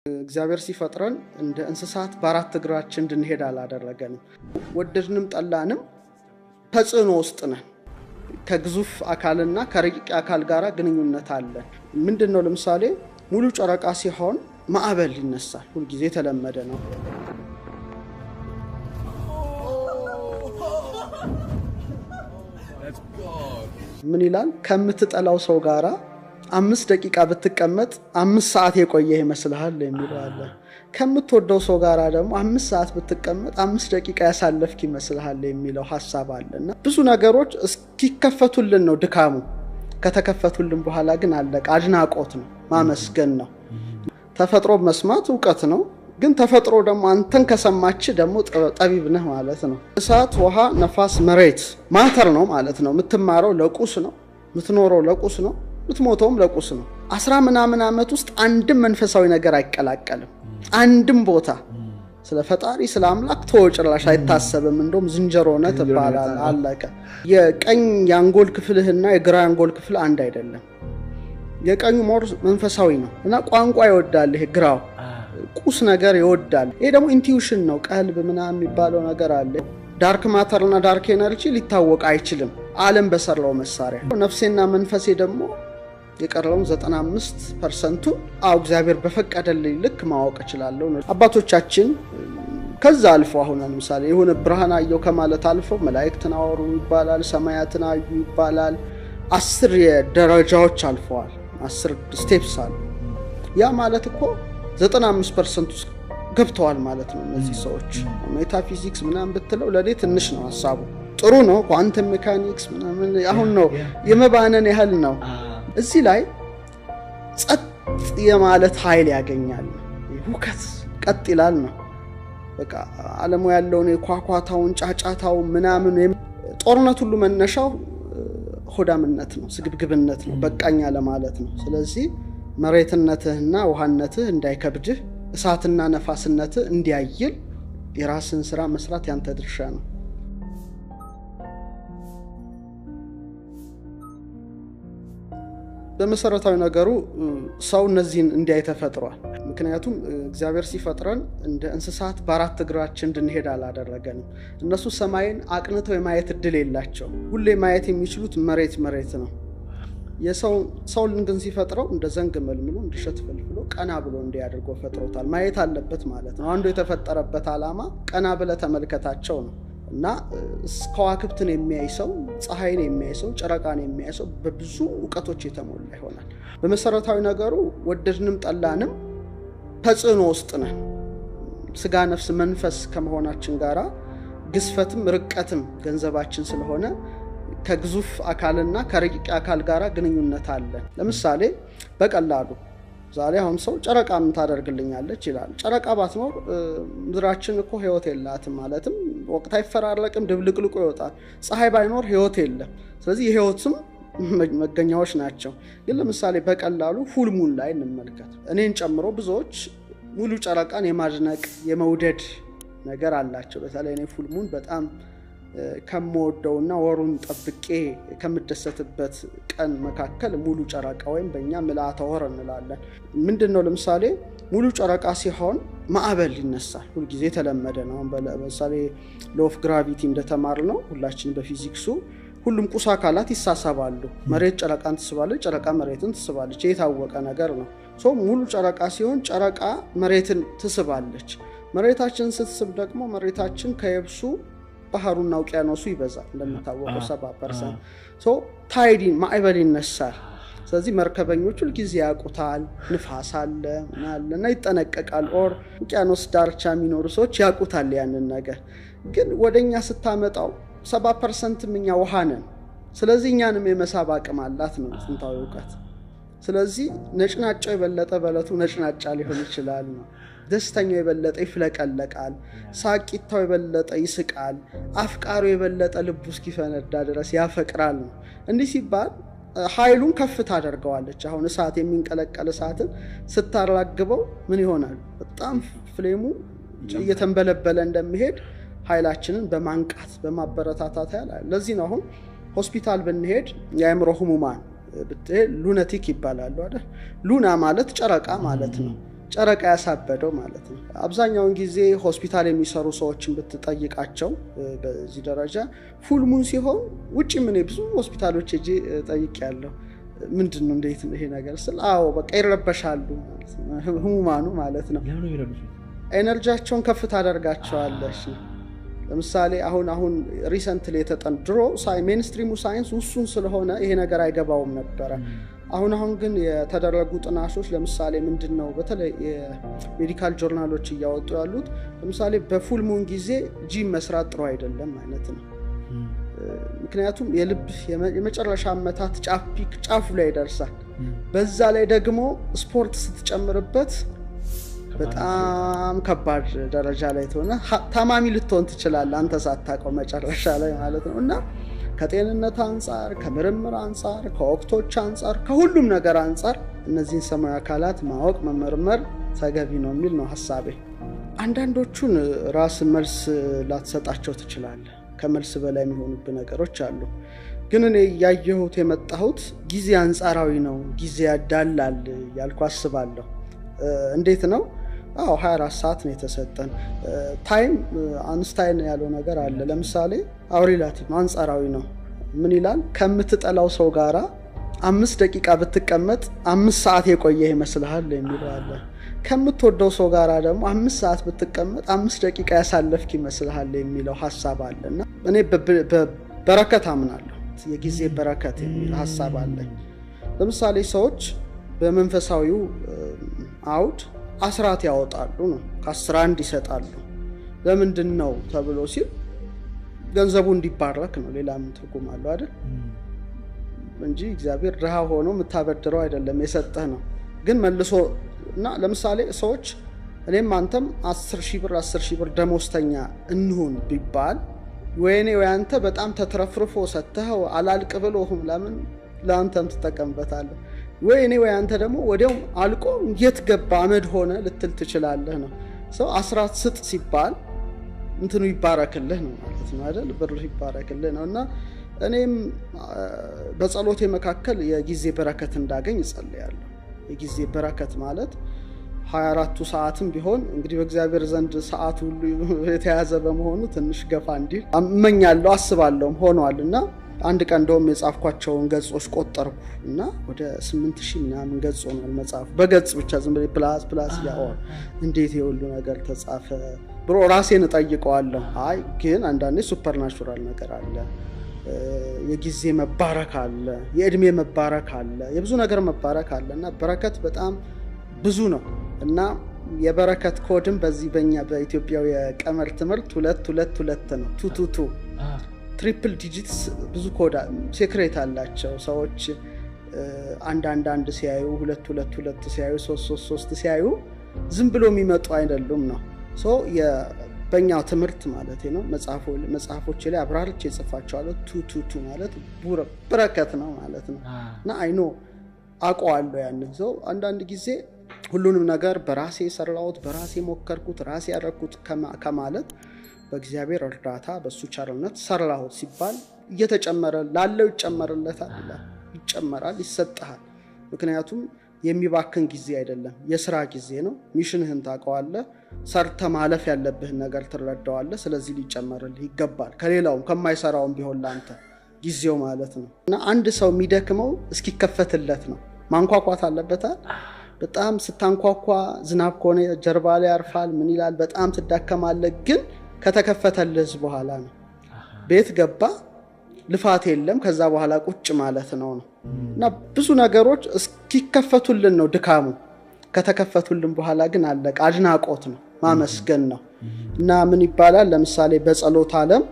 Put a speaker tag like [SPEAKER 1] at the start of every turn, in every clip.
[SPEAKER 1] እግዚአብሔር ሲፈጥረን እንደ እንስሳት በአራት እግራችን እንድንሄድ አላደረገንም። ወደድንም ጠላንም ተጽዕኖ ውስጥ ነን። ከግዙፍ አካልና ከረቂቅ አካል ጋር ግንኙነት አለን። ምንድን ነው? ለምሳሌ ሙሉ ጨረቃ ሲሆን ማዕበል ይነሳል። ሁልጊዜ የተለመደ ነው። ምን ይላል? ከምትጠላው ሰው ጋራ 5 ደቂቃ ብትቀመጥ 5 ሰዓት የቆየ ይመስልሃል የሚለው አለ። ከምትወደው ሰው ጋራ ደግሞ 5 ሰዓት ብትቀመጥ 5 ደቂቃ ያሳለፍክ ይመስልሃል የሚለው ሀሳብ አለ። እና ብዙ ነገሮች እስኪከፈቱልን ነው ድካሙ። ከተከፈቱልን በኋላ ግን አለቀ። አድናቆት ነው፣ ማመስገን ነው። ተፈጥሮ መስማት እውቀት ነው። ግን ተፈጥሮ ደግሞ አንተን ከሰማች ደግሞ ጠቢብ ነህ ማለት ነው። እሳት፣ ውሃ፣ ነፋስ፣ መሬት matter ነው ማለት ነው። የምትማረው ለቁስ ነው፣ የምትኖረው ለቁስ ነው፣ የምትሞተውም ለቁስ ነው። 10 ምናምን ዓመት ውስጥ አንድም መንፈሳዊ ነገር አይቀላቀልም። አንድም ቦታ ስለ ፈጣሪ ስለ አምላክ ተወጭራሽ አይታሰብም። እንደውም ዝንጀሮ ነህ ትባላለህ። አለቀ። የቀኝ የአንጎል ክፍልህና የግራ የአንጎል ክፍል አንድ አይደለም። የቀኙ more መንፈሳዊ ነው እና ቋንቋ ይወዳል። ይሄ ግራው ቁስ ነገር ይወዳል። ይሄ ደግሞ intuition ነው፣ ቀልብ ምናምን የሚባለው ነገር አለ። Dark matter እና dark energy ሊታወቅ አይችልም ዓለም በሰራው መሳሪያ። ነፍሴና መንፈሴ ደግሞ የቀረውን 95%ቱ አው እግዚአብሔር በፈቀደልኝ ልክ ማወቅ እችላለሁ። አባቶቻችን ከዛ አልፎ አሁን ለምሳሌ የሆነ ብርሃን አየው ከማለት አልፎ መላእክትን አወሩ ይባላል፣ ሰማያትን አዩ ይባላል። 10 የደረጃዎች አልፈዋል። 10 steps አሉ። ያ ማለት እኮ 95% ውስጥ ገብተዋል ማለት ነው እነዚህ ሰዎች። ሜታፊዚክስ ምናምን ብትለው ለኔ ትንሽ ነው ሀሳቡ። ጥሩ ነው quantum mechanics ምናምን አሁን ነው የመባነን ያህል ነው። እዚህ ላይ ጸጥ የማለት ኃይል ያገኛል። ሁከት ቀጥ ይላል ነው። በቃ ዓለሙ ያለውን የኳኳታውን ጫጫታውን ምናምን ጦርነት ሁሉ መነሻው ሆዳምነት ነው፣ ስግብግብነት ነው፣ በቃኛ ለማለት ነው። ስለዚህ መሬትነትህና ውሃነትህ እንዳይከብድህ፣ እሳትና ነፋስነትህ እንዲያይል የራስን ስራ መስራት ያንተ ድርሻ ነው። በመሰረታዊ ነገሩ ሰው እነዚህን እንዲያይ ተፈጥሯል። ምክንያቱም እግዚአብሔር ሲፈጥረን እንደ እንስሳት በአራት እግራችን እንድንሄድ አላደረገንም። እነሱ ሰማይን አቅንተው የማየት እድል የላቸው። ሁሌ ማየት የሚችሉት መሬት መሬት ነው። የሰው ግን ሲፈጥረው እንደ ዘንግ መልምሎ እንደ እሸት ፈልፍሎ ቀና ብሎ እንዲያደርገው ፈጥሮታል። ማየት አለበት ማለት ነው። አንዱ የተፈጠረበት ዓላማ ቀና ብለህ ተመልከታቸው ነው። እና ከዋክብትን የሚያይ ሰው፣ ፀሐይን የሚያይ ሰው፣ ጨረቃን የሚያይ ሰው በብዙ እውቀቶች የተሞላ ይሆናል። በመሰረታዊ ነገሩ ወደድንም ጠላንም ተጽዕኖ ውስጥ ነን። ስጋ፣ ነፍስ፣ መንፈስ ከመሆናችን ጋራ ግዝፈትም ርቀትም ገንዘባችን ስለሆነ ከግዙፍ አካልና ከረቂቅ አካል ጋራ ግንኙነት አለን። ለምሳሌ በቀላሉ ዛሬ አሁን ሰው ጨረቃ ምን ታደርግልኛለች ይላል። ጨረቃ ባትኖር ምድራችን እኮ ህይወት የላትም። ማለትም ወቅት አይፈራረቅም፣ ድብልቅልቁ ይወጣል። ፀሐይ ባይኖር ህይወት የለም። ስለዚህ የህይወትም መገኛዎች ናቸው። ግን ለምሳሌ በቀላሉ full moon ላይ እንመልከት። እኔን ጨምሮ ብዙዎች ሙሉ ጨረቃን የማድነቅ የመውደድ ነገር አላቸው። በተለይ እኔ full moon በጣም ከምወደውና ወሩን ጠብቄ ከምደሰትበት ቀን መካከል ሙሉ ጨረቃ ወይም በእኛ ምልአተ ወር እንላለን። ምንድን ነው? ለምሳሌ ሙሉ ጨረቃ ሲሆን ማዕበል ይነሳል። ሁልጊዜ የተለመደ ነው። ለምሳሌ law of gravity እንደተማርነው ሁላችን በፊዚክሱ ሁሉም ቁስ አካላት ይሳሳባሉ። መሬት ጨረቃን ትስባለች፣ ጨረቃ መሬትን ትስባለች። የታወቀ ነገር ነው። ሙሉ ጨረቃ ሲሆን ጨረቃ መሬትን ትስባለች። መሬታችንን ስትስብ ደግሞ መሬታችን ከየብሱ ባህሩና ውቅያኖሱ ይበዛል። እንደሚታወቀው 70% tide ማዕበል ይነሳል። ስለዚህ መርከበኞች ሁልጊዜ ያውቁታል። ንፋስ አለ ምን አለ እና ይጠነቀቃል። Or ውቅያኖስ ዳርቻ የሚኖሩ ሰዎች ያውቁታል ያንን ነገር። ግን ወደኛ ስታመጣው 70%ም እኛ ውሃ ነን። ስለዚህ እኛንም የመሳብ አቅም አላት ነው ጥንታዊ እውቀት። ስለዚህ ነጭናጫው የበለጠ በለቱ ነጭናጫ ሊሆን ይችላል ነው። ደስተኛው የበለጠ ይፍለቀለቃል፣ ሳቂታው የበለጠ ይስቃል፣ አፍቃሪው የበለጠ ልቡ እስኪፈነዳ ድረስ ያፈቅራል ነው። እንዲህ ሲባል ኃይሉን ከፍ ታደርገዋለች። አሁን እሳት የሚንቀለቀል እሳትን ስታራግበው ምን ይሆናል? በጣም ፍሌሙ እየተንበለበለ እንደሚሄድ ኃይላችንን በማንቃት በማበረታታት ያህል። ለዚህ ነው አሁን ሆስፒታል ብንሄድ የአእምሮ ህሙማን ብትሄድ lunatic ይባላሉ አይደል? Luna ማለት ጨረቃ ማለት ነው። ጨረቃ ያሳበደው ማለት ነው። አብዛኛውን ጊዜ ሆስፒታል የሚሰሩ ሰዎችን ብትጠይቃቸው በዚህ ደረጃ full moon ሲሆን ውጪ ምን ብዙ ሆስፒታሎች ሄጄ ጠይቄያለሁ። ምንድነው እንዴት ይሄ ነገር ስል አዎ በቃ ይረበሻሉ ማለት ነው፣ ህሙማኑ ማለት ነው። Energy ያቸውን ከፍ ታደርጋቸዋለች። ለምሳሌ አሁን recently የተጠን ድሮ mainstream ኡ ሳይንስ ውሱን ስለሆነ ይሄ ነገር አይገባውም ነበረ። አሁን ግን የተደረጉ ጥናቶች ለምሳሌ ምንድነው በተለይ የ medical journal ኦች እያወጡ ያሉት ለምሳሌ በ full moon ጊዜ ጂም መስራት ጥሩ አይደለም ማለት ነው። ምክንያቱም የልብ የመጨረሻ አመታት ጫፉ ላይ ይደርሳል። በዛ ላይ ደግሞ ስፖርት ስትጨምርበት በጣም ከባድ ደረጃ ላይ ትሆነ ታማሚ ልትሆን ትችላለህ አንተ ሳታውቀው መጨረሻ ላይ ማለት ነው። እና ከጤንነት አንፃር፣ ከምርምር አንፃር፣ ከወቅቶች አንፃር፣ ከሁሉም ነገር አንፃር እነዚህን ሰማያዊ አካላት ማወቅ መመርመር ተገቢ ነው የሚል ነው ሐሳቤ። አንዳንዶቹን ራስ መልስ ላትሰጣቸው ትችላለህ። ከመልስ በላይ የሚሆኑብህ ነገሮች አሉ። ግን እኔ ያየሁት የመጣሁት ጊዜ አንፃራዊ ነው፣ ጊዜ ያዳላል ያልኩ አስባለሁ። እንዴት ነው? አዎ 24 ሰዓት ነው የተሰጠን። Time አንስታይን ያለው ነገር አለ። ለምሳሌ አዎ relative አንፃራዊ ነው። ምን ይላል? ከምትጠላው ሰው ጋራ 5 ደቂቃ ብትቀመጥ 5 ሰዓት የቆየ ይመስልሃል የሚለው አለ። ከምትወደው ሰው ጋራ ደግሞ 5 ሰዓት ብትቀመጥ 5 ደቂቃ ያሳለፍክ ይመስልሃል የሚለው ሐሳብ አለና እኔ በበረከት አምናለሁ። የጊዜ በረከት የሚል ሐሳብ አለኝ። ለምሳሌ ሰዎች በመንፈሳዊው አውድ አስራት ያወጣሉ ነው፣ ከ11 ይሰጣሉ። ለምንድን ነው ተብሎ ሲል ገንዘቡ እንዲባረክ ነው። ሌላ ምን ትርጉም አለው አይደል? እንጂ እግዚአብሔር ድሃ ሆኖ የምታበድረው አይደለም፣ የሰጠህ ነው። ግን መልሶ እና ለምሳሌ ሰዎች እኔም አንተም 10,000 ብር 10,000 ብር ደሞዝተኛ እንሁን ቢባል ወይኔ ወይ አንተ በጣም ተትረፍርፎ ሰጥተኸው አላልቅ ብሎህም ለምን ለአንተም ትጠቀምበታለህ፣ ወይኔ ወይ አንተ ደግሞ ወዲያው አልቆ የት ገባ አመድ ሆነ ልትል ትችላለህ ነው። ሰው አስራት ስጥ ሲባል እንትኑ ይባረክልህ ነው ማለት ነው አይደል? ብር ይባረክልህ ነው። እና እኔም በጸሎቴ መካከል የጊዜ በረከት እንዳገኝ እጸልያለሁ። የጊዜ በረከት ማለት 24ቱ ሰዓትም ቢሆን እንግዲህ በእግዚአብሔር ዘንድ ሰዓቱ ሁሉ የተያዘ በመሆኑ ትንሽ ገፋ እንዲል እመኛለሁ፣ አስባለሁም ሆኗልና አንድ ቀን እንደውም የጻፍኳቸውን ገጾች ቆጠርኩ እና ወደ 8000 ምናምን ገጽ ሆኗል መጽሐፉ። በገጽ ብቻ ዝም ብሎ plus plus ያው እንዴት የሁሉ ነገር ተጻፈ ብሮ ራሴን እጠይቀዋለሁ። አይ ግን አንዳንዴ supernatural ነገር አለ፣ የጊዜ መባረክ አለ፣ የእድሜ መባረክ አለ፣ የብዙ ነገር መባረክ አለና በረከት በጣም ብዙ ነው። እና የበረከት ኮድም በዚህ በእኛ በኢትዮጵያው የቀመር ትምህርት 2 2 2 ነው። 2 2 2 triple digits ብዙ code secret አላቸው። ሰዎች 1 1 1 ሲያዩ፣ 2 2 2 ሲያዩ፣ 3 3 3 ሲያዩ ዝም ብሎ የሚመጡ አይደሉም ነው። So በእኛው ትምህርት ማለት ነው መጽሐፎች ላይ አብራርቼ ጽፋቸዋለሁ። 2 2 2 ማለት በረከት ነው ማለት ነው። እና I know አውቀዋለሁ ያንን ሰው። አንዳንድ ጊዜ ሁሉንም ነገር በራሴ ሰራሁት፣ በራሴ ሞከርኩት፣ ራሴ ያደረኩት ከማለት በእግዚአብሔር እርዳታ በሱ ቸርነት ሰራሁት ሲባል እየተጨመረ ላለው ይጨመርለታል፣ ይጨመራል፣ ይሰጥሃል። ምክንያቱም የሚባክን ጊዜ አይደለም፣ የስራ ጊዜ ነው። Mission ህን ታውቀዋለህ፣ ሰርተ ማለፍ ያለብህን ነገር ትረዳዋለህ። ስለዚህ ሊጨመርልህ ይገባል፣ ከሌላውም ከማይሰራውም ቢሆን ላንተ ጊዜው ማለት ነው። እና አንድ ሰው የሚደክመው እስኪከፈትለት ነው። ማንኳኳት አለበታል። በጣም ስታንኳኳ ዝናብ ከሆነ ጀርባ ላይ ያርፋል፣ ምን ይላል፣ በጣም ትዳከማለህ። ግን ከተከፈተልህ በኋላ ነው። ቤት ገባ፣ ልፋት የለም፣ ከዛ በኋላ ቁጭ ማለት ነው ነው። እና ብዙ ነገሮች እስኪከፈቱልን ነው ድካሙ። ከተከፈቱልን በኋላ ግን አለቀ። አድናቆት ነው፣ ማመስገን ነው። እና ምን ይባላል ለምሳሌ በጸሎት ዓለም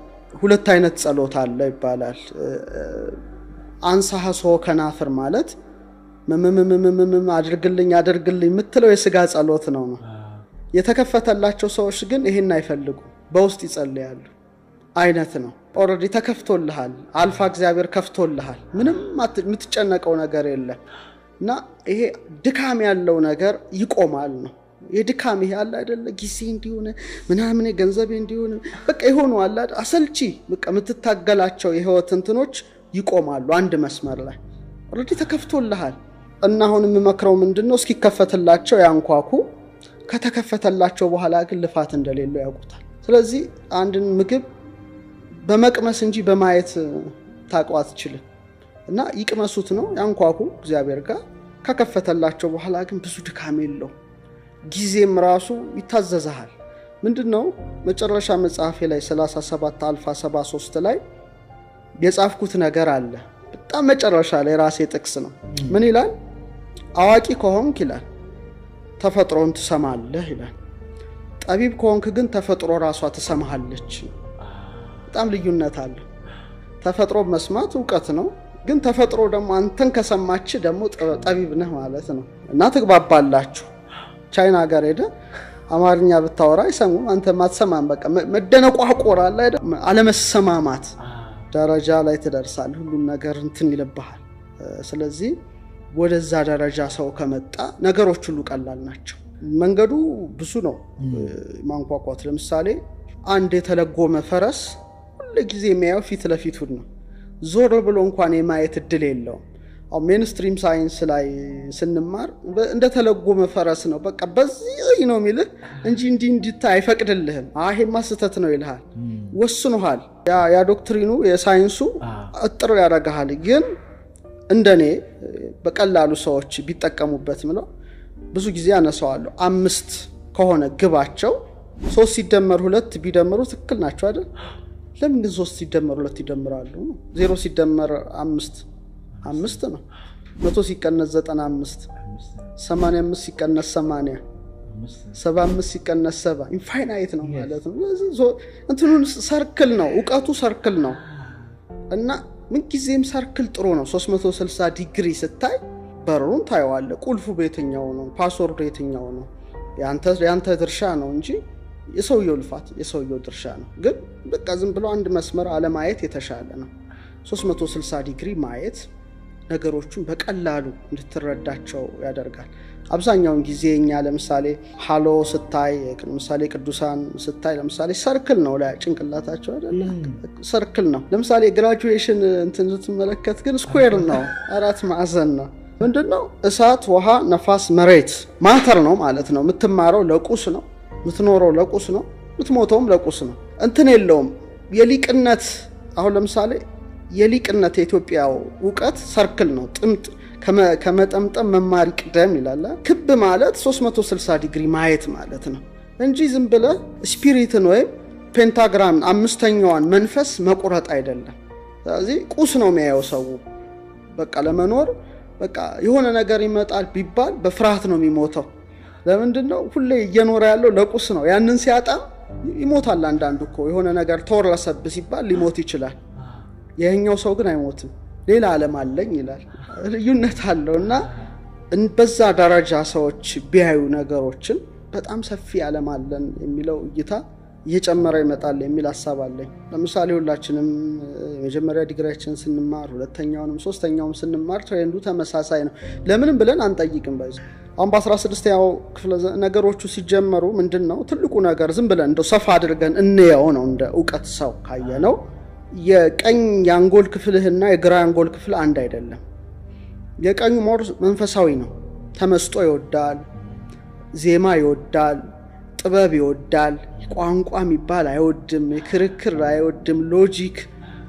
[SPEAKER 1] ሁለት አይነት ጸሎት አለ ይባላል። አንሳሐ ሶ ከናፍር ማለት ምምምምምም አድርግልኝ አድርግልኝ የምትለው የስጋ ጸሎት ነው ነው። የተከፈተላቸው ሰዎች ግን ይሄን አይፈልጉም፣ በውስጥ ይጸልያሉ አይነት ነው። Already ተከፍቶልሃል፣ አልፋ እግዚአብሔር ከፍቶልሃል፣ ምንም የምትጨነቀው ነገር የለም። እና ይሄ ድካም ያለው ነገር ይቆማል ነው። የድካም ይሄ አለ አይደለ፣ ጊዜ እንዲሆነ ምናምን ገንዘቤ እንዲሆነ በቃ ይሆኑ አለ አሰልቺ በቃ የምትታገላቸው የህይወት እንትኖች ይቆማሉ አንድ መስመር ላይ። Already ተከፍቶልሃል። እና አሁን የምመክረው ምንድነው፣ እስኪከፈትላቸው ያንኳኩ። ከተከፈተላቸው በኋላ ግን ልፋት እንደሌለው ያውቁታል። ስለዚህ አንድን ምግብ በመቅመስ እንጂ በማየት ታውቀው አትችልም። እና ይቅመሱት ነው፣ ያንኳኩ እግዚአብሔር ጋር። ከከፈተላቸው በኋላ ግን ብዙ ድካም የለው፣ ጊዜም ራሱ ይታዘዝሃል። ምንድነው መጨረሻ መጽሐፌ ላይ 37 አልፋ 73 ላይ የጻፍኩት ነገር አለ። በጣም መጨረሻ ላይ ራሴ ጥቅስ ነው። ምን ይላል? አዋቂ ከሆንክ ይላል ተፈጥሮን ትሰማለህ ይላል። ጠቢብ ከሆንክ ግን ተፈጥሮ ራሷ ትሰማሃለች። በጣም ልዩነት አለ። ተፈጥሮ መስማት እውቀት ነው፣ ግን ተፈጥሮ ደግሞ አንተን ከሰማች ደግሞ ጠቢብ ነህ ማለት ነው። እና ትግባባላችሁ። ቻይና ጋር ሄደ አማርኛ ብታወራ አይሰሙም፣ አንተ ማትሰማም። በቃ መደነቋቆር አለ አይደል? አለመሰማማት ደረጃ ላይ ትደርሳለህ። ሁሉም ነገር እንትን ይልብሃል። ስለዚህ ወደዛ ደረጃ ሰው ከመጣ ነገሮች ሁሉ ቀላል ናቸው። መንገዱ ብዙ ነው ማንኳኳት። ለምሳሌ አንድ የተለጎመ ፈረስ ሁሉ ጊዜ የሚያየው ፊት ለፊቱን ነው። ዞር ብሎ እንኳን የማየት እድል የለውም። አሁን mainstream science ላይ ስንማር እንደተለጎመ ፈረስ ነው። በቃ በዚህ ነው የሚልህ እንጂ እንዲህ እንድታይ አይፈቅድልህም። ይሄማ ስህተት ነው ይልሃል፣ ወስኖሃል። ያ doctrine ኑ የሳይንሱ እጥር ያደርግሃል። ግን እንደኔ በቀላሉ ሰዎች ቢጠቀሙበት ምለው ብዙ ጊዜ አነሳዋለሁ። 5 ከሆነ ግባቸው 3 ሲደመር 2 ቢደምሩ ትክክል ናቸው አይደል? ለምን ግን 3 ሲደመር 2 ይደምራሉ? 0 ሲደመር 5 5 ነው። 100 ሲቀነስ 95፣ 85 ሲቀነስ 80፣ 75 ሲቀነስ 7 infinite ነው ማለት ነው። ስለዚህ እንትኑን circle ነው፣ እውቀቱ circle ነው። እና ምን ጊዜም circle ጥሩ ነው። 360 ዲግሪ ስታይ በሩን ታየዋለህ። ቁልፉ በየትኛው ነው? password ኡ የትኛው ነው? ያንተ ድርሻ ነው እንጂ የሰውየው ልፋት የሰውየው ድርሻ ነው። ግን በቃ ዝም ብሎ አንድ መስመር አለማየት የተሻለ ነው። 360 ዲግሪ ማየት ነገሮችን በቀላሉ እንድትረዳቸው ያደርጋል። አብዛኛውን ጊዜ እኛ ለምሳሌ halo ስታይ፣ ለምሳሌ ቅዱሳን ስታይ ለምሳሌ circle ነው ላይ ጭንቅላታቸው አይደለ? circle ነው። ለምሳሌ graduation እንትን ስትመለከት ግን square ነው፣ 4 ማዕዘን ነው። ምንድነው? እሳት፣ ውሃ፣ ነፋስ፣ መሬት matter ነው ማለት ነው። የምትማረው ለቁስ ነው፣ የምትኖረው ለቁስ ነው፣ የምትሞተውም ለቁስ ነው። እንትን የለውም የሊቅነት። አሁን ለምሳሌ የሊቅነት የኢትዮጵያው እውቀት circle ነው። ጥምጥ ከመጠምጠም መማር ይቅደም ይላል። ክብ ማለት 360 ዲግሪ ማየት ማለት ነው እንጂ ዝም ብለህ spirit ን ወይም pentagram አምስተኛዋን መንፈስ መቁረጥ አይደለም። ስለዚህ ቁስ ነው የሚያየው ሰው። በቃ ለመኖር በቃ የሆነ ነገር ይመጣል ቢባል በፍርሃት ነው የሚሞተው። ለምንድነው? ሁሌ እየኖረ ያለው ለቁስ ነው። ያንን ሲያጣ ይሞታል። አንዳንዱ እኮ የሆነ ነገር ተወረሰብህ ሲባል ሊሞት ይችላል። ይሄኛው ሰው ግን አይሞትም። ሌላ ዓለም አለኝ ይላል። ልዩነት አለውና በዛ ደረጃ ሰዎች ቢያዩ ነገሮችን በጣም ሰፊ ዓለም አለን የሚለው እይታ እየጨመረ ይመጣል የሚል ሐሳብ አለኝ። ለምሳሌ ሁላችንም የመጀመሪያ ዲግሪያችንን ስንማር ሁለተኛውንም ሶስተኛውም ስንማር trend ኡ ተመሳሳይ ነው። ለምንም ብለን አንጠይቅም። ባይዝ አሁን በ16ኛው ክፍለ ነገሮቹ ሲጀመሩ ምንድነው ትልቁ ነገር ዝም ብለን እንደው ሰፋ አድርገን እንየው ነው። እንደ ዕውቀት ሰው ካየነው የቀኝ ያንጎል ክፍልህና የግራ ያንጎል ክፍል አንድ አይደለም። የቀኙ more መንፈሳዊ ነው። ተመስጦ ይወዳል፣ ዜማ ይወዳል፣ ጥበብ ይወዳል፣ ቋንቋ የሚባል አይወድም፣ ክርክር አይወድም፣ logic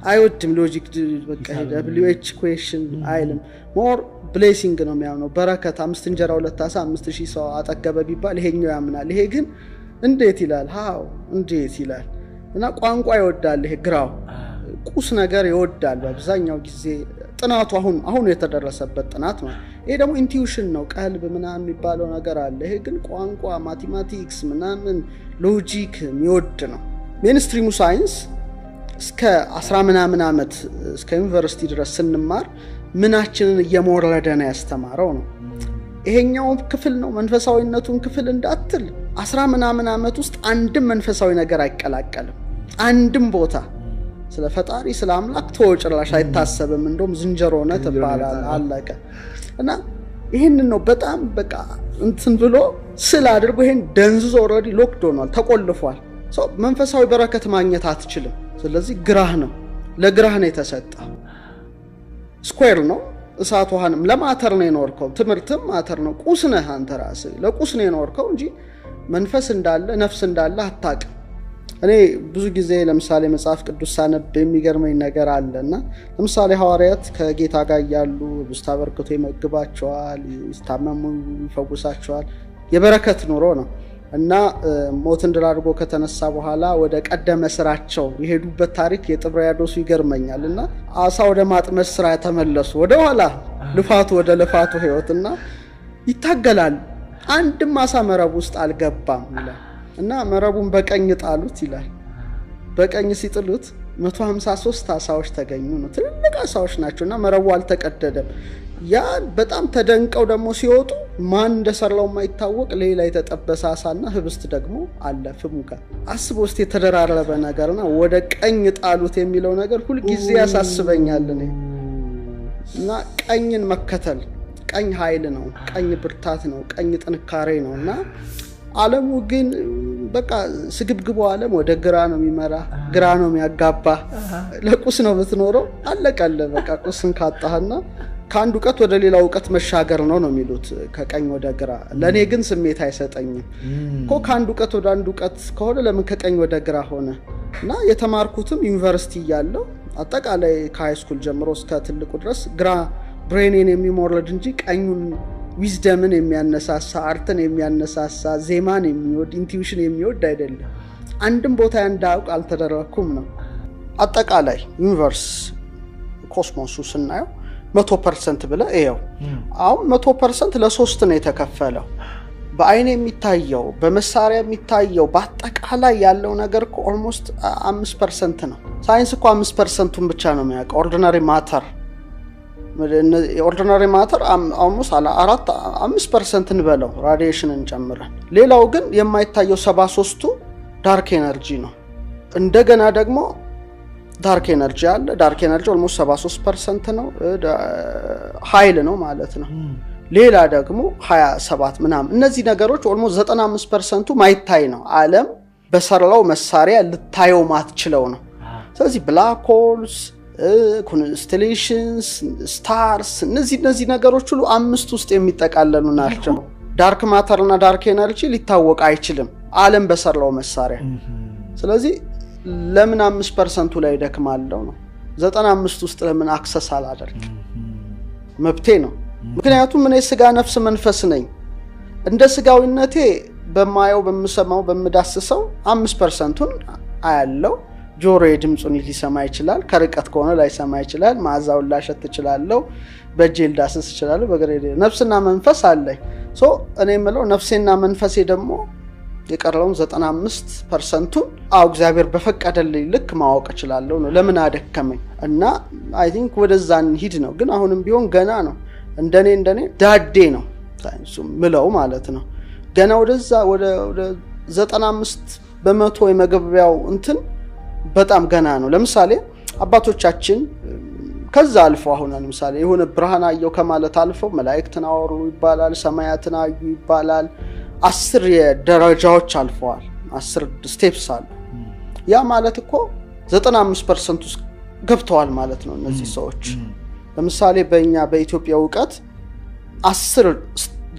[SPEAKER 1] አይወድም። logic በቃ WH question አይልም። more blessing ነው የሚያምነው። በረከት 5 እንጀራ 2 ዓሣ 5000 ሰው አጠገበ ቢባል ይሄኛው ያምናል። ይሄ ግን እንዴት ይላል? how እንዴት ይላል? እና ቋንቋ ይወዳል። ይሄ ግራው ቁስ ነገር ይወዳል በአብዛኛው ጊዜ። ጥናቱ አሁን የተደረሰበት ጥናት ነው። ይሄ ደግሞ intuition ነው፣ ቀልብ ምናምን የሚባለው ነገር አለ። ይሄ ግን ቋንቋ፣ mathematics ምናምን logic የሚወድ ነው። mainstream ኡ ሳይንስ እስከ 10 ምናምን ዓመት እስከ ዩኒቨርሲቲ ድረስ ስንማር ምናችንን እየሞረደ ነው ያስተማረው ነው። ይሄኛው ክፍል ነው መንፈሳዊነቱን ክፍል እንዳትል 10 ምናምን ዓመት ውስጥ አንድም መንፈሳዊ ነገር አይቀላቀልም። አንድም ቦታ ስለ ፈጣሪ ስለ አምላክ ተወጭራሽ አይታሰብም። እንደውም ዝንጀሮ ነህ ትባላለህ፣ አለቀ። እና ይሄንን ነው በጣም በቃ እንትን ብሎ ስለ አድርጎ ይሄን ደንዝዞ already locked ሆኗል፣ ተቆልፏል። ሰው መንፈሳዊ በረከት ማግኘት አትችልም። ስለዚህ ግራህ ነው፣ ለግራህ ነው የተሰጠ። square ነው፣ እሳት ውሃንም ለ matter ነው የኖርከው። ትምህርትም matter ነው፣ ቁስ ነህ አንተ ራስህ ለቁስ ነው የኖርከው እንጂ መንፈስ እንዳለ ነፍስ እንዳለ አታውቅም። እኔ ብዙ ጊዜ ለምሳሌ መጽሐፍ ቅዱስ ሳነብ የሚገርመኝ ነገር አለ እና ለምሳሌ ሐዋርያት ከጌታ ጋር እያሉ ኅብስት አበርክቶ ይመግባቸዋል፣ ይታመሙ ይፈውሳቸዋል። የበረከት ኑሮ ነው እና ሞትን ድል አድርጎ ከተነሳ በኋላ ወደ ቀደመ ስራቸው የሄዱበት ታሪክ የጥብርያዶሱ ይገርመኛል። እና አሳ ወደ ማጥመድ ስራ ተመለሱ፣ ወደኋላ ልፋቱ ወደ ልፋቱ ህይወት እና ይታገላል። አንድም አሳ መረብ ውስጥ አልገባም ይላል እና መረቡን በቀኝ ጣሉት ይላል። በቀኝ ሲጥሉት 153 አሳዎች ተገኙ ነው። ትልልቅ አሳዎች ናቸው እና መረቡ አልተቀደደም። ያ በጣም ተደንቀው ደግሞ ሲወጡ ማን እንደሰራው የማይታወቅ ሌላ የተጠበሰ አሳና ህብስት ደግሞ አለ ፍሙ ጋር። አስቦ ውስጥ የተደራረበ ነገርና ወደ ቀኝ ጣሉት የሚለው ነገር ሁልጊዜ ያሳስበኛል እኔ እና ቀኝን መከተል፣ ቀኝ ኃይል ነው፣ ቀኝ ብርታት ነው፣ ቀኝ ጥንካሬ ነው። እና ዓለሙ ግን በቃ ስግብግቡ ዓለም ወደ ግራ ነው የሚመራ፣ ግራ ነው የሚያጋባ። ለቁስ ነው የምትኖረው፣ አለቀለ በቃ ቁስን ካጣህና ከአንድ እውቀት ወደ ሌላ እውቀት መሻገር ነው ነው የሚሉት ከቀኝ ወደ ግራ። ለእኔ ግን ስሜት አይሰጠኝም እኮ። ከአንድ እውቀት ወደ አንድ እውቀት ከሆነ ለምን ከቀኝ ወደ ግራ ሆነ? እና የተማርኩትም ዩኒቨርሲቲ እያለሁ አጠቃላይ ከ high school ጀምሮ እስከ ትልቁ ድረስ ግራ brain ኤን የሚሞረድ እንጂ ቀኙን wisdom ን የሚያነሳሳ፣ art ን የሚያነሳሳ፣ ዜማን የሚወድ፣ intuition የሚወድ አይደለም። አንድም ቦታ እንዳውቅ አልተደረግኩም ነው። አጠቃላይ universe cosmos ኡ ስናየው 100% ብለህ ይኸው አሁን 100% ለሶስት ነው የተከፈለው። በአይን የሚታየው፣ በመሳሪያ የሚታየው፣ በአጠቃላይ ያለው ነገር እኮ almost 5% ነው። ሳይንስ እኮ 5%ቱን ብቻ ነው የሚያውቀው። Ordinary matter almost 4 5% እንበለው radiation ን ጨምረን። ሌላው ግን የማይታየው 73ቱ dark energy ነው። እንደገና ደግሞ dark energy አለ። Dark energy almost 73% ነው፣ ኃይል ነው ማለት ነው። ሌላ ደግሞ 27 ምናምን። እነዚህ ነገሮች almost 95%ቱ ማይታይ ነው። ዓለም በሰራው መሳሪያ ልታየው ማትችለው ነው። ስለዚህ black holes፣ constellations፣ stars እነዚህ ነገሮች ሁሉ አምስት ውስጥ የሚጠቃለሉ ናቸው። Dark matter እና dark energy ሊታወቅ አይችልም ዓለም በሰራው መሳሪያ። ስለዚህ ለምን 5%ቱ ላይ ደክማለው ነው። 95 ውስጥ ለምን access አላደርግ? መብቴ ነው። ምክንያቱም እኔ ስጋ፣ ነፍስ፣ መንፈስ ነኝ። እንደ ስጋዊነቴ በማየው፣ በምሰማው፣ በምዳስሰው 5%ቱን አያለው። ጆሮዬ ድምፁን ሊሰማ ይችላል። ከርቀት ከሆነ ላይሰማ ይችላል። መዓዛውን ላሸት እችላለሁ። በእጄ ልዳስስ እችላለሁ። በእግሬ ነፍስና መንፈስ አለኝ። So እኔ የምለው ነፍሴና መንፈሴ ደግሞ የቀረውን 95%ቱን አው እግዚአብሔር በፈቀደልኝ ልክ ማወቅ እችላለሁ ነው። ለምን አደከመኝ? እና I think ወደዛ እንሂድ ነው። ግን አሁንም ቢሆን ገና ነው። እንደኔ ዳዴ ነው ሳይንሱ ምለው ማለት ነው። ገና ወደዛ ወደ 95% የመግቢያው እንትን በጣም ገና ነው። ለምሳሌ አባቶቻችን ከዛ አልፎ አሁን ለምሳሌ የሆነ ብርሃን አየው ከማለት አልፈው መላእክትን አወሩ ይባላል፣ ሰማያትን አዩ ይባላል። 10 የደረጃዎች አልፈዋል። 10 steps አሉ። ያ ማለት እኮ 95% ውስጥ ገብተዋል ማለት ነው እነዚህ ሰዎች። ለምሳሌ በእኛ በኢትዮጵያ እውቀት 10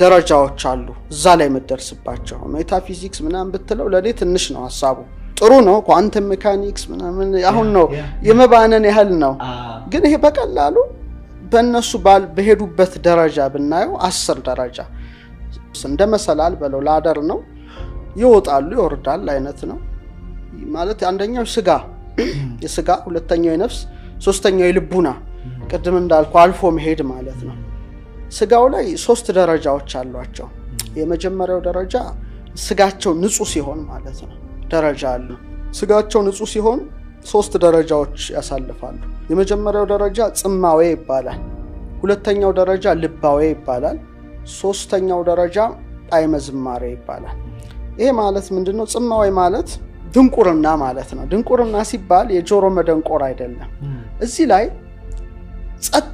[SPEAKER 1] ደረጃዎች አሉ እዛ ላይ የምትደርስባቸው። ሜታፊዚክስ ምናምን ብትለው ለእኔ ትንሽ ነው ሀሳቡ። ጥሩ ነው። Quantum mechanics ምናምን አሁን ነው የመባነን ያህል ነው። ግን ይሄ በቀላሉ በእነሱ በሄዱበት ደረጃ ብናየው 10 ደረጃ እንደ መሰላል በለው ladder ነው፣ ይወጣሉ ይወርዳል አይነት ነው ማለት። አንደኛው ስጋ የስጋ፣ ሁለተኛው የነፍስ፣ ሶስተኛው የልቡና፣ ቅድም እንዳልኩ አልፎ መሄድ ማለት ነው። ስጋው ላይ ሶስት ደረጃዎች አሏቸው። የመጀመሪያው ደረጃ ስጋቸው ንጹህ ሲሆን ማለት ነው። ደረጃ አሉ። ስጋቸው ንጹህ ሲሆን ሶስት ደረጃዎች ያሳልፋሉ። የመጀመሪያው ደረጃ ጽማዌ ይባላል። ሁለተኛው ደረጃ ልባዌ ይባላል። ሶስተኛው ደረጃ ጣዕመ ዝማሬ ይባላል። ይሄ ማለት ምንድን ነው? ጽማዌ ማለት ድንቁርና ማለት ነው። ድንቁርና ሲባል የጆሮ መደንቆር አይደለም። እዚህ ላይ ጸጥ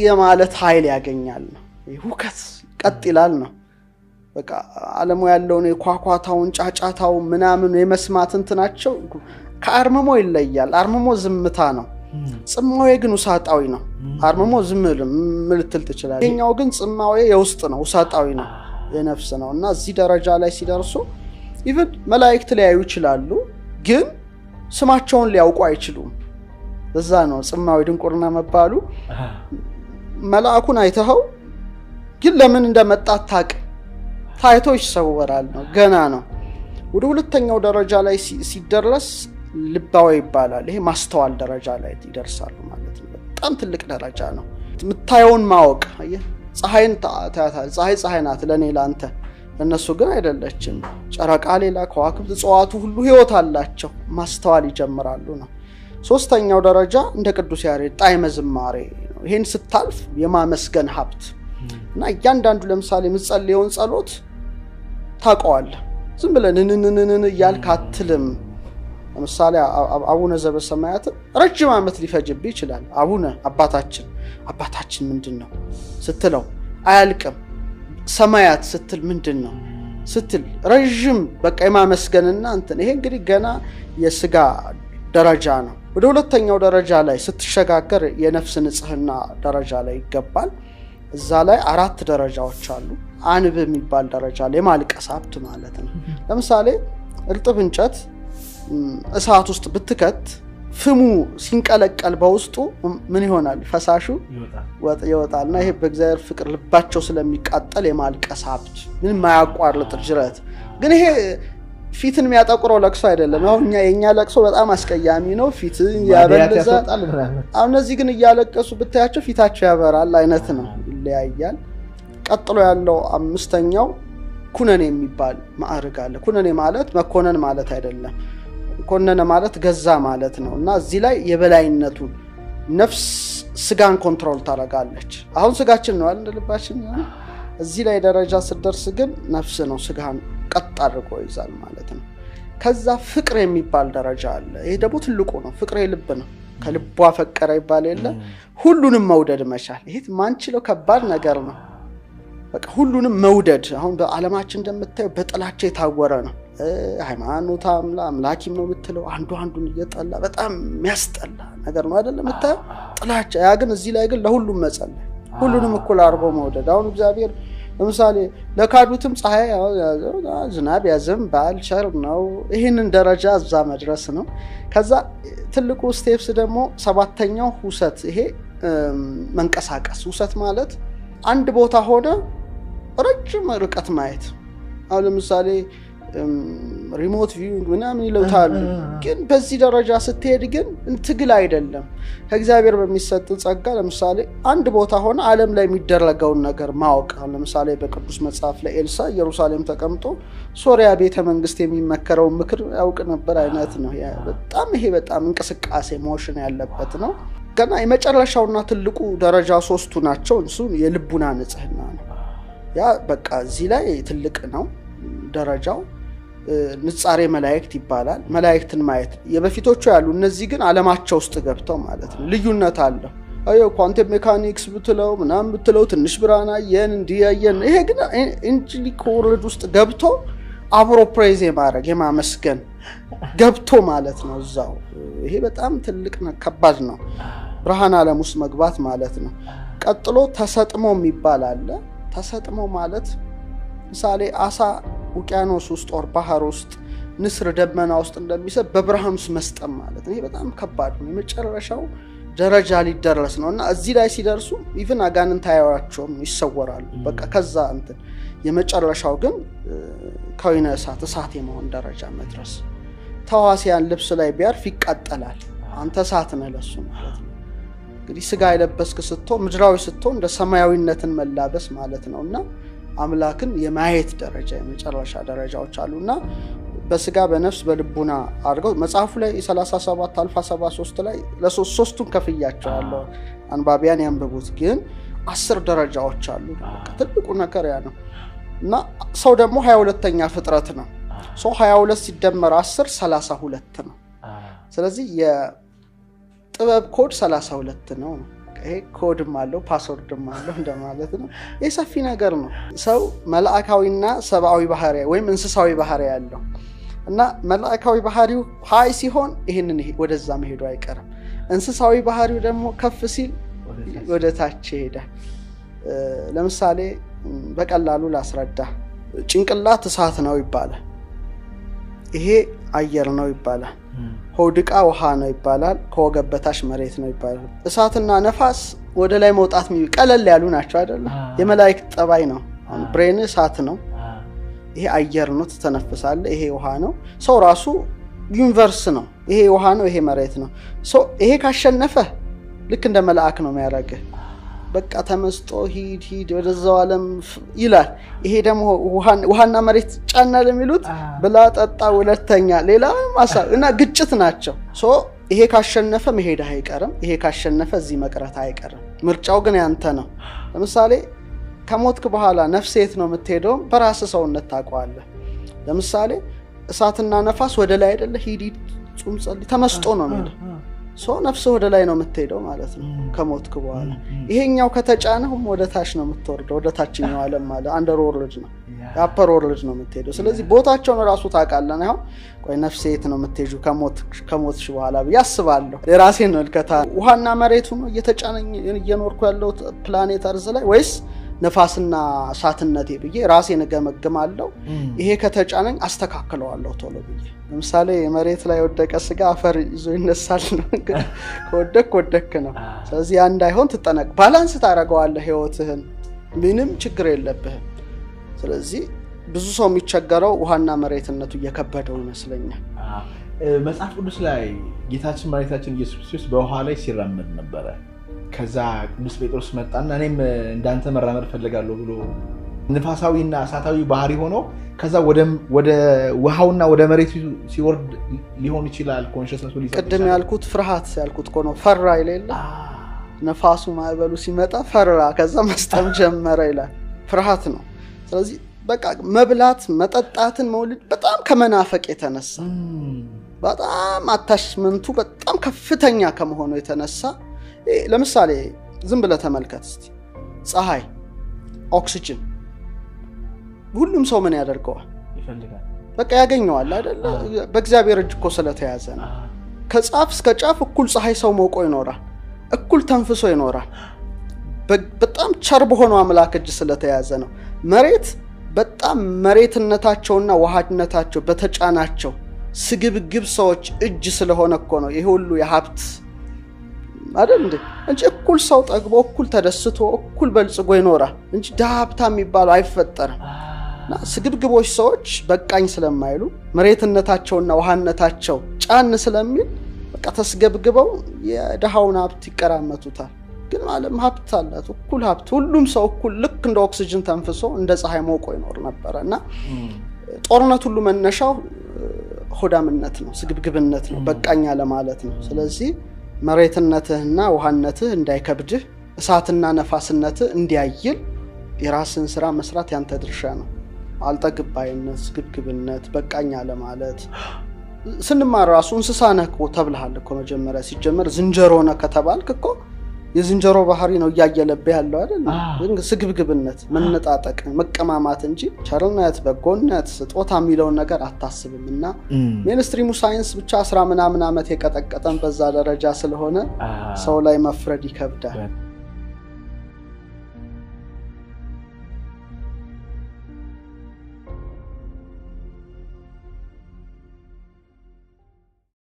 [SPEAKER 1] የማለት ኃይል ያገኛል ነው። ሁከት ቀጥ ይላል ነው። በቃ ዓለሙ ያለውን የኳኳታውን ጫጫታውን ምናምን የመስማት እንትናቸው ከአርምሞ ይለያል። አርምሞ ዝምታ ነው። ጽማዌ ግን ውሳጣዊ ነው። አርምሞ ዝም ልትል ትችላለህ። ይሄኛው ግን ጽማዌ የውስጥ ነው፣ ውሳጣዊ ነው፣ የነፍስ ነው እና እዚህ ደረጃ ላይ ሲደርሱ Even መላእክት ሊያዩ ይችላሉ፣ ግን ስማቸውን ሊያውቁ አይችሉም። እዛ ነው ጽማዊ ድንቁርና መባሉ። መልአኩን አይተኸው ግን ለምን እንደመጣ አታውቅም። ታይቶ ይሰወራል ነው፣ ገና ነው። ወደ ሁለተኛው ደረጃ ላይ ሲደረስ ልባዊ ይባላል። ይሄ ማስተዋል ደረጃ ላይ ይደርሳሉ ማለት ነው። በጣም ትልቅ ደረጃ ነው። የምታየውን ማወቅ። አየህ፣ ፀሐይን ታያታለህ። ፀሐይ ፀሐይ ናት ለእኔ ለአንተ፣ ለእነሱ ግን አይደለችም። ጨረቃ ሌላ፣ ከዋክብት፣ እጽዋቱ ሁሉ ህይወት አላቸው። ማስተዋል ይጀምራሉ ነው። ሶስተኛው ደረጃ እንደ ቅዱስ ያሬድ ጣዕመ ዝማሬ ነው። ይሄን ስታልፍ የማመስገን ሀብት እና እያንዳንዱ ለምሳሌ የምትጸልየውን ጸሎት ታውቀዋለህ። ዝም ብለህ ንንንንን እያልክ አትልም። ለምሳሌ አቡነ ዘበሰማያትን ረጅም ዓመት ሊፈጅብህ ይችላል። አቡነ አባታችን፣ አባታችን ምንድን ነው ስትለው አያልቅም። ሰማያት ስትል ምንድን ነው ስትል ረዥም በቃ የማመስገንና እንትን። ይሄ እንግዲህ ገና የስጋ ደረጃ ነው። ወደ ሁለተኛው ደረጃ ላይ ስትሸጋገር የነፍስ ንጽህና ደረጃ ላይ ይገባል። እዛ ላይ አራት ደረጃዎች አሉ። አንብ የሚባል ደረጃ ላይ የማልቀስ ሀብት ማለት ነው። ለምሳሌ እርጥብ እንጨት እሳት ውስጥ ብትከት ፍሙ ሲንቀለቀል በውስጡ ምን ይሆናል? ፈሳሹ ይወጣል። እና ይሄ በእግዚአብሔር ፍቅር ልባቸው ስለሚቃጠል የማልቀስ ሀብት፣ ምንም የማያቋርጥ ጅረት። ግን ይሄ ፊትን የሚያጠቁረው ለቅሶ አይደለም። አሁን እኛ የእኛ ለቅሶ በጣም አስቀያሚ ነው፣ ፊትን ያበልዛል። አሁን እነዚህ ግን እያለቀሱ ብታያቸው ፊታቸው ያበራል አይነት ነው፣ ይለያያል። ቀጥሎ ያለው አምስተኛው ኩነኔ የሚባል ማዕርግ አለ። ኩነኔ ማለት መኮነን ማለት አይደለም። ኮነነ ማለት ገዛ ማለት ነው። እና እዚህ ላይ የበላይነቱን ነፍስ ስጋን control ታደርጋለች። አሁን ስጋችን ነው አይደል ልባችን። እዚህ ላይ ደረጃ ስትደርስ ግን ነፍስ ነው ስጋን ቀጥ አድርጎ ይዛል ማለት ነው። ከዛ ፍቅር የሚባል ደረጃ አለ። ይሄ ደግሞ ትልቁ ነው። ፍቅር የልብ ነው። ከልቧ ፈቀረ ይባል የለ፣ ሁሉንም መውደድ መቻል። ይሄ ማንችለው ከባድ ነገር ነው። በቃ ሁሉንም መውደድ። አሁን በዓለማችን እንደምታየው በጥላቻ የታወረ ነው። ሃይማኖት አምላኪም ነው የምትለው አንዱ አንዱን እየጠላ በጣም የሚያስጠላ ነገር ነው አይደለም የምታየው ጥላቻ። ያ ግን እዚህ ላይ ግን ለሁሉም መጸለይ፣ ሁሉንም እኩል አድርጎ መውደድ። አሁን እግዚአብሔር ለምሳሌ ለካዱትም ፀሐይ ዝናብ ያዘንባል፣ ቸር ነው። ይህንን ደረጃ እዛ መድረስ ነው። ከዛ ትልቁ steps ደግሞ ሰባተኛው ሁሰት፣ ይሄ መንቀሳቀስ። ሁሰት ማለት አንድ ቦታ ሆነ ረጅም ርቀት ማየት። አሁን ለምሳሌ remote viewing ምናምን ይለውታሉ። ግን በዚህ ደረጃ ስትሄድ ግን ትግል አይደለም። ከእግዚአብሔር በሚሰጥ ጸጋ ለምሳሌ አንድ ቦታ ሆነ ዓለም ላይ የሚደረገውን ነገር ማወቅ። አሁን ለምሳሌ በቅዱስ መጽሐፍ ላይ ኤልሳ ኢየሩሳሌም ተቀምጦ ሶሪያ ቤተ መንግስት የሚመከረውን ምክር ያውቅ ነበር አይነት ነው። በጣም ይሄ በጣም እንቅስቃሴ motion ያለበት ነው። ገና የመጨረሻውና ትልቁ ደረጃ ሶስቱ ናቸው። እሱ የልቡና ንጽህና ነው። ያ በቃ እዚህ ላይ ትልቅ ነው ደረጃው። ንጻሬ መላእክት ይባላል። መላእክትን ማየት የበፊቶቹ ያሉ፣ እነዚህ ግን ዓለማቸው ውስጥ ገብተው ማለት ነው። ልዩነት አለው። አዮ quantum mechanics ብትለው ምናምን ብትለው ትንሽ ብርሃን አየን እንዲህ አየን። ይሄ ግን angelic world ውስጥ ገብቶ አብሮ praise የማድረግ የማመስገን ገብቶ ማለት ነው እዛው። ይሄ በጣም ትልቅ ከባድ ነው። ብርሃን ዓለም ውስጥ መግባት ማለት ነው። ቀጥሎ ተሰጥሞ የሚባል አለ። ተሰጥሞ ማለት ምሳሌ አሳ ውቅያኖስ ውስጥ or ባህር ውስጥ፣ ንስር ደመና ውስጥ እንደሚሰጥ በብርሃን ውስጥ መስጠም ማለት ነው። ይሄ በጣም ከባድ ነው። የመጨረሻው ደረጃ ሊደረስ ነው እና እዚህ ላይ ሲደርሱ even አጋንንት አያዩዋቸውም፣ ይሰወራሉ። በቃ ከዛ እንትን የመጨረሻው ግን ከወይነ እሳት እሳት የመሆን ደረጃ መድረስ። ተዋሲያን ልብስ ላይ ቢያርፍ ይቃጠላል። አንተ እሳት ነህ ለሱ ማለት ነው። እንግዲህ ስጋ የለበስክ ስትሆን፣ ምድራዊ ስትሆን እንደ ሰማያዊነትን መላበስ ማለት ነው እና አምላክን የማየት ደረጃ የመጨረሻ ደረጃዎች አሉና በስጋ፣ በነፍስ፣ በልቡና አድርገው መጽሐፉ ላይ 37 አልፋ 73 ላይ ለሶስቱን ከፍያቸዋለሁ። አንባቢያን ያንብቡት። ግን 10 ደረጃዎች አሉ። ትልቁ ነገር ያ ነው እና ሰው ደግሞ 22ኛ ፍጥረት ነው። ሰው 22 ሲደመር 10 32 ነው። ስለዚህ የጥበብ ኮድ 32 ነው። ይሄ ኮድም አለው password ም አለው እንደማለት ነው። ይህ ሰፊ ነገር ነው። ሰው መልአካዊና ሰብአዊ ባህሪ ወይም እንስሳዊ ባህሪ ያለው እና መልአካዊ ባህሪው high ሲሆን ይህንን ወደዛ መሄዱ አይቀርም። እንስሳዊ ባህሪው ደግሞ ከፍ ሲል ወደ ታች ይሄዳል። ለምሳሌ በቀላሉ ላስረዳ። ጭንቅላት እሳት ነው ይባላል። ይሄ አየር ነው ይባላል። ሆድ ዕቃ ውሃ ነው ይባላል። ከወገብ በታች መሬት ነው ይባላል። እሳትና ነፋስ ወደ ላይ መውጣት ቀለል ያሉ ናቸው አይደለ? የመላእክት ጠባይ ነው። Brain እሳት ነው። ይሄ አየር ነው፣ ትተነፍሳለህ። ይሄ ውሃ ነው። ሰው ራሱ universe ነው። ይሄ ውሃ ነው፣ ይሄ መሬት ነው። ይሄ ካሸነፈ ልክ እንደ መልአክ ነው የሚያደርግህ። በቃ ተመስጦ ሂድ ሂድ ወደዛው ዓለም ይላል። ይሄ ደግሞ ውሃና መሬት ጫና ለሚሉት ብላ ጠጣ ሁለተኛ ሌላ ማሳ እና ግጭት ናቸው። So ይሄ ካሸነፈ መሄድ አይቀርም፣ ይሄ ካሸነፈ እዚህ መቅረት አይቀርም። ምርጫው ግን ያንተ ነው። ለምሳሌ ከሞትክ በኋላ ነፍስ የት ነው የምትሄደው? በራስህ ሰውነት ታውቀዋለህ። ለምሳሌ እሳትና ነፋስ ወደ ላይ አይደለ? ሂድ ሂድ ጹም ጸልይ ተመስጦ ነው የሚለው። So ነፍስ ወደ ላይ ነው የምትሄደው ማለት ነው ከሞትክ በኋላ። ይሄኛው ከተጫነህም ወደ ታች ነው የምትወርደው፣ ወደ ታችኛው ዓለም ማለት underworld ነው፣ የ upper world ነው የምትሄደው። ስለዚህ ቦታቸውን ራሱ ታውቃለህ። አሁን ቆይ ነፍሴ የት ነው የምትሄጂው ከሞትሽ በኋላ ብዬ አስባለሁ። የራሴን ምልከታ ውሃና መሬቱ ነው እየተጫነኝ እየኖርኩ ያለው planet earth ላይ ወይስ ነፋስና እሳትነቴ ብዬ ራሴን እገመግማለሁ። ይሄ ከተጫነኝ አስተካክለዋለሁ ቶሎ ብዬ። ለምሳሌ መሬት ላይ የወደቀ ስጋ አፈር ይዞ ይነሳል ነው። ከወደክ ወደክ ነው። ስለዚህ ያ እንዳይሆን ትጠነቅ፣ balance ታደርገዋለህ ህይወትህን፣ ምንም ችግር የለብህም። ስለዚህ ብዙ ሰው የሚቸገረው ውሃና መሬትነቱ እየከበደው ይመስለኛል።
[SPEAKER 2] መጽሐፍ ቅዱስ ላይ ጌታችን መድኃኒታችን ኢየሱስ ክርስቶስ በውሃ ላይ ሲራመድ ነበረ። ከዛ ቅዱስ ጴጥሮስ መጣና እኔም እንዳንተ መራመድ ፈልጋለሁ ብሎ ንፋሳዊና እሳታዊ ባህሪ ሆኖ ከዛ ወደ ውሃውና ወደ መሬቱ ሲወርድ ሊሆን ይችላል። Consciousness ኡ
[SPEAKER 1] ቅድም ያልኩት ፍርሃት ያልኩት እኮ ነው። ፈራ ይሌለ ነፋሱ ማዕበሉ ሲመጣ ፈራ፣ ከዛ መስጠም ጀመረ ይላል። ፍርሃት ነው። ስለዚህ በቃ መብላት መጠጣትን መውለድ በጣም ከመናፈቅ የተነሳ በጣም attachment ኡ በጣም ከፍተኛ ከመሆኑ የተነሳ ለምሳሌ ዝም ብለህ ተመልከት እስቲ ፀሐይ፣ ኦክሲጅን ሁሉም ሰው ምን ያደርገዋል?
[SPEAKER 2] ይፈልጋል።
[SPEAKER 1] በቃ ያገኘዋል አይደለ? በእግዚአብሔር እጅ እኮ ስለተያዘ ነው። ከጫፍ እስከ ጫፍ እኩል ፀሐይ ሰው ሞቆ ይኖራል፣ እኩል ተንፍሶ ይኖራል። በጣም ቸር በሆነው አምላክ እጅ ስለተያዘ ነው። መሬት በጣም መሬትነታቸውና ውሃነታቸው በተጫናቸው ስግብግብ ሰዎች እጅ ስለሆነ እኮ ነው ይሄ ሁሉ የሀብት አይደል እንዴ? እንጂ እኩል ሰው ጠግቦ እኩል ተደስቶ እኩል በልጽጎ ይኖራል እንጂ ድሀ ሀብታም የሚባለው አይፈጠርም። እና ስግብግቦች ሰዎች በቃኝ ስለማይሉ መሬትነታቸውና ውሃነታቸው ጫን ስለሚል በቃ ተስገብግበው የድሃውን ሀብት ይቀራመቱታል። ግን ዓለም ሀብት አላት፣ እኩል ሀብት፣ ሁሉም ሰው እኩል ልክ እንደ ኦክሲጅን ተንፍሶ እንደ ፀሐይ ሞቆ ይኖር ነበረ። እና ጦርነት ሁሉ መነሻው ሆዳምነት ነው፣ ስግብግብነት ነው፣ በቃኛ ለማለት ነው። ስለዚህ መሬትነትህና ውሃነትህ እንዳይከብድህ፣ እሳትና ነፋስነትህ እንዲያይል የራስን ስራ መስራት ያንተ ድርሻ ነው። አልጠግባይነት፣ ስግብግብነት፣ በቃኛ ለማለት ስንማር ራሱ እንስሳ ነህ እኮ ተብለሃል እኮ መጀመሪያ ሲጀመር ዝንጀሮ ነህ ከተባልክ እኮ የዝንጀሮ ባህሪ ነው እያየለብህ ያለው አይደል? ስግብግብነት፣ መነጣጠቅ፣ መቀማማት እንጂ ቸርነት፣ በጎነት፣ ስጦታ የሚለውን ነገር አታስብም። እና mainstream ኡ ሳይንስ ብቻ 10 ምናምን ዓመት የቀጠቀጠን በዛ ደረጃ ስለሆነ ሰው ላይ መፍረድ ይከብዳል።